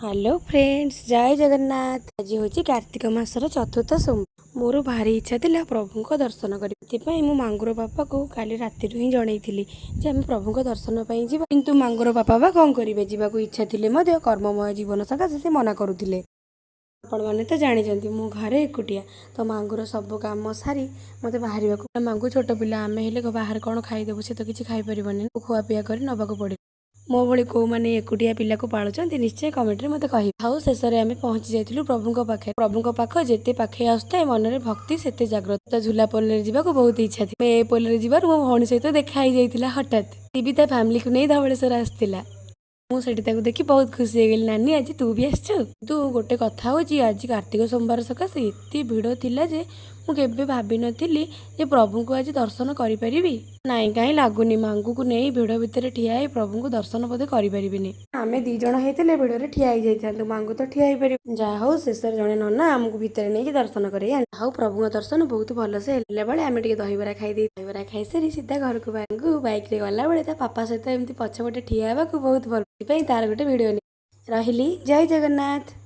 Hello friends, ଜୟ ଜଗନ୍ନାଥ। ଆଜି ହେଉଛି କାର୍ତ୍ତିକ ମାସର ଚତୁର୍ଥ ସୋମବାର। ମୋର ଭାରି ଇଚ୍ଛା ଥିଲା ପ୍ରଭୁଙ୍କ ଦର୍ଶନ କରିବା। ସେଥିପାଇଁ ମୁଁ ମାଙ୍ଗୁର ବାପାକୁ କାଲି ରାତିରୁ ହିଁ ଜଣେଇଥିଲି ଯେ ଆମେ ପ୍ରଭୁଙ୍କ ଦର୍ଶନ ପାଇଁ ଯିବା। କିନ୍ତୁ ମାଙ୍ଗୁର ବାପା ବା କ'ଣ କରିବେ, ଯିବାକୁ ଇଚ୍ଛା ଥିଲେ ମଧ୍ୟ କର୍ମମୟ ଜୀବନ ସକାଶେ ସେ ମନା କରୁଥିଲେ। ଆପଣମାନେ ତ ଜାଣିଛନ୍ତି, ମୁଁ ଘରେ ଏକୁଟିଆ। ତ ମାଙ୍ଗୁର ସବୁ କାମ ସାରି ମୋତେ ବାହାରିବାକୁ। ମାଙ୍ଗୁ ଛୋଟ ପିଲା, ଆମେ ହେଲେ ବାହାରେ କ'ଣ ଖାଇଦେବୁ, ସେ ତ କିଛି ଖାଇପାରିବନି। ଖୁଆପିଆ କରି ନେବାକୁ ପଡ଼ିବ। ମୋ ଭଳି କେଉଁମାନେ ଏକୁଟିଆ ପିଲାକୁ ପାଳୁଛନ୍ତି, ନିଶ୍ଚୟ କମେଣ୍ଟରେ ମୋତେ କହିବେ। ଆଉ ଶେଷରେ ଆମେ ପହଞ୍ଚି ଯାଇଥିଲୁ ପ୍ରଭୁଙ୍କ ପାଖରେ। ପ୍ରଭୁଙ୍କ ପାଖ ଯେତେ ପାଖେଇ ଆସୁଥାଏ, ମନରେ ଭକ୍ତି ସେତେ ଜାଗ୍ରତ। ତ ଝୁଲା ପୋଲରେ ଯିବାକୁ ବହୁତ ଇଚ୍ଛା ଥିଲା। ଏ ପୋଲରେ ଯିବାରୁ ମୋ ଭଉଣୀ ସହିତ ଦେଖା ହେଇଯାଇଥିଲା ହଠାତ୍। ସେ ବି ତା ଫ୍ୟାମିଲିକୁ ନେଇ ଧବଳେଶ୍ୱର ଆସିଥିଲା। ମୁଁ ସେଠି ତାକୁ ଦେଖି ବହୁତ ଖୁସି ହେଇଗଲି। ନାନୀ, ଆଜି ତୁ ବି ଆସିଛୁ? କିନ୍ତୁ ଗୋଟେ କଥା ହେଉଛି, ଆଜି କାର୍ତ୍ତିକ ସୋମବାର ସକାଶେ ଏତେ ଭିଡ଼ ଥିଲା ଯେ ମୁଁ କେବେ ଭାବିନଥିଲି ଯେ ପ୍ରଭୁଙ୍କୁ ଆଜି ଦର୍ଶନ କରିପାରିବି। ନାଇଁ, କାହିଁ ଲାଗୁନି ମାଙ୍ଗୁକୁ ନେଇ ଭିଡ଼ ଭିତରେ ଠିଆ ହେଇ ପ୍ରଭୁଙ୍କୁ ଦର୍ଶନ ବୋଧେ କରିପାରିବିନି। ଆମେ ଦି ଜଣ ହେଇଥିଲେ ଭିଡ଼ରେ ଠିଆ ହେଇଯାଇଥାନ୍ତୁ, ମାଙ୍ଗୁ ତ ଠିଆ ହେଇପାରିବ। ଯାହା ହଉ, ଶେଷରେ ଜଣେ ନନା ଆମକୁ ଭିତରେ ନେଇକି ଦର୍ଶନ କରେଇ ଆଣିଲେ। ଆଉ ପ୍ରଭୁଙ୍କ ଦର୍ଶନ ବହୁତ ଭଲସେ ହେଲା ବେଳେ ଆମେ ଟିକେ ଦହିବରା ଖାଇଦେଇ, ଦହିବରା ଖାଇସାରି ସିଧା ଘରକୁ। ମାଙ୍ଗୁ ବାଇକରେ ଗଲାବେଳେ ତା ପାପା ସହିତ ଏମିତି ପଛପଟେ ଠିଆ ହେବାକୁ ବହୁତ ଭଲ, ସେଥିପାଇଁ ତାର ଗୋଟେ ଭିଡ଼ିଓ। ରହିଲି, ଜୟ ଜଗନ୍ନାଥ।